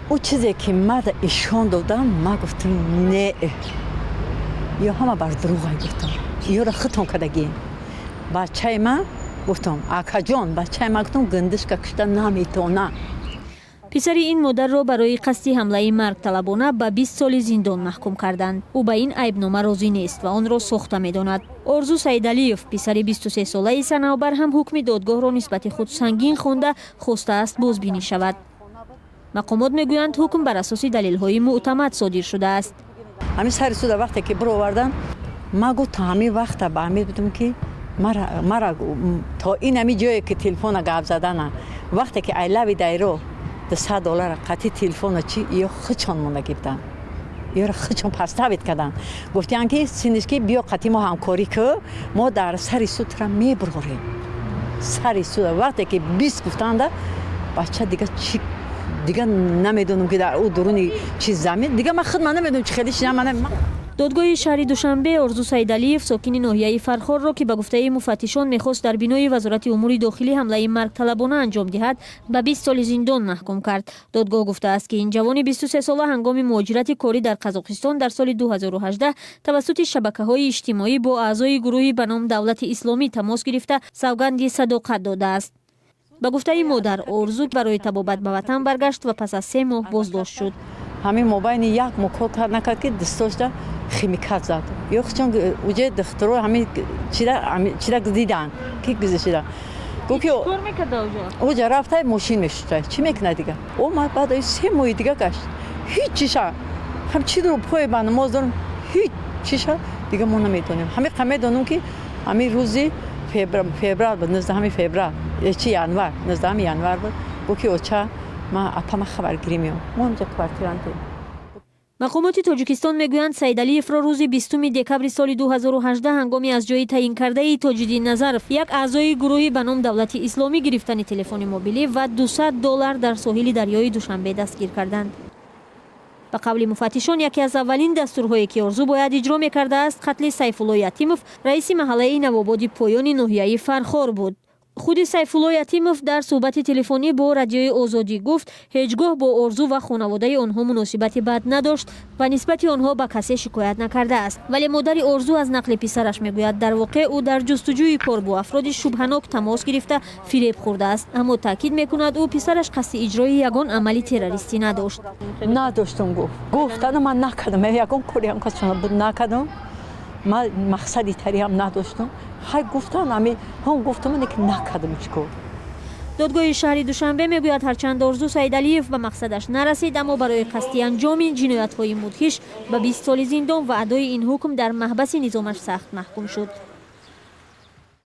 Ӯ чизе ки мада ишон додам, ма гуфтам, не, ё ҳама бар дурӯғай, гуфтам, ёра хитон кардагием. Бачаи ман, гуфтам, акаҷон, бачаи ман, гуфтам, гиндишка кушта наметона. Писари ин модарро барои қасди ҳамлаи маргталабона ба 20 соли зиндон маҳкум карданд. Ӯ ба ин айбнома розӣ нест ва онро сохта медонад. Орзу Саидалиев, писари 23-солаи Санавбар, ҳам ҳукми додгоҳро нисбати худ сангин хонда, хостааст бозбинӣ шавад. Мақомот мегӯянд, ҳукм бар асоси далелҳои мӯътамад содир шудааст. Ҳамин сари суда вақте ки бировардан, ма гуфт, то ҳамин вақта ба ҳамин будам, ки мара то ин ҳами ҷое ки телефона гап задана, вақте ки айлави дайро 200 доллара қатъи телефона чи ё хичон монда гирифтан, ёра хичон подставить кардан, гуфтиян ки синиш ки биё қатъи мо ҳамкорӣ ку, мо дар сари суд тура мебурорем. Сари суд вақте ки 20 гуфтанда, бача дига чи, дига намедонам, ки дар ӯ дуруни чи замин, дига ман худ ман намедонам, чи хеле шина ман. Додгоҳи шаҳри Душанбе Орзу Саидалиев, сокини ноҳияи Фархорро, ки ба гуфтаи муфаттишон мехост дар бинои Вазорати умури дохилӣ ҳамлаи маргталабона анҷом диҳад, ба 20 соли зиндон маҳкум кард. Додгоҳ гуфтааст, ки ин ҷавони 23-сола ҳангоми муҳоҷирати корӣ дар Қазоқистон дар соли 2018 тавассути шабакаҳои иҷтимоӣ бо аъзои гурӯҳи ба ном Давлати Исломӣ тамос гирифта, савганди садоқат додааст. Ба гуфтаи модар, Орзу барои табобат ба ватан баргашт ва пас аз 3 моҳ боздошт шуд. Ҳамин мобайни як моҳ кор кард, накард, ки дастошда химикат зад. Ё чун уҷе духтуро ҳамин чида дидан, ки гузашида, гуфт ки уҷа рафта мошин мешуста, чӣ мекунад дига. Омад, баъд 3 моҳи дига гашт, ҳеҷ чиша ҳам чи дуру пой ба намоз дорам, ҳеҷ чиша дига мо намедонем. Ҳамин қа медонам, ки ҳамин рӯзи феврал буд, 19 феврал, чи январ, 19 январ буд, гуфт ки оча, ман апама хабаргирӣ меом, мо инҷа квартирантем. Мақомоти Тоҷикистон мегӯянд, Саидалиевро рӯзи 20 декабри соли 2018 ҳангоми аз ҷои таъинкардаи Тоҷиддин Назаров, як аъзои гурӯҳи ба ном Давлати Исломӣ, гирифтани телефони мобилӣ ва 200 доллар дар соҳили дарёи Душанбе дастгир карданд. Ба қавли муфаттишон, яке аз аввалин дастурҳое, ки Орзу бояд иҷро мекардааст, қатли Сайфулло Ятимов, раиси маҳаллаи Навободи Поёни ноҳияи Фархор буд. Худи Сайфулло Ятимов дар суҳбати телефонӣ бо Радиои Озодӣ гуфт, ҳеҷ гоҳ бо Орзу ва хонаводаи онҳо муносибати бад надошт ва нисбати онҳо ба касе шикоят накардааст. Вале модари Орзу аз нақли писараш мегӯяд, дар воқеъ ӯ дар ҷустуҷӯи кор бо афроди шубҳанок тамос гирифта, фиреб хӯрдааст. Аммо таъкид мекунад, ӯ писараш қасди иҷрои ягон амали террористӣ надошт. Надоштум, гуфт, гуфтану ман накардам, ягон кореам касона буд, накардам, ман мақсади тариам надоштам. Хай, гуфтан, ами ҳам гуфтам, ки накардам, чӣ кор. Додгоҳи шаҳри Душанбе мегӯяд, ҳарчанд Орзу Саидалиев ба мақсадаш нарасид, аммо барои қасди анҷоми ҷиноятҳои мудҳиш ба 20 соли зиндон ва адои ин ҳукм дар маҳбаси низомаш сахт маҳкум шуд.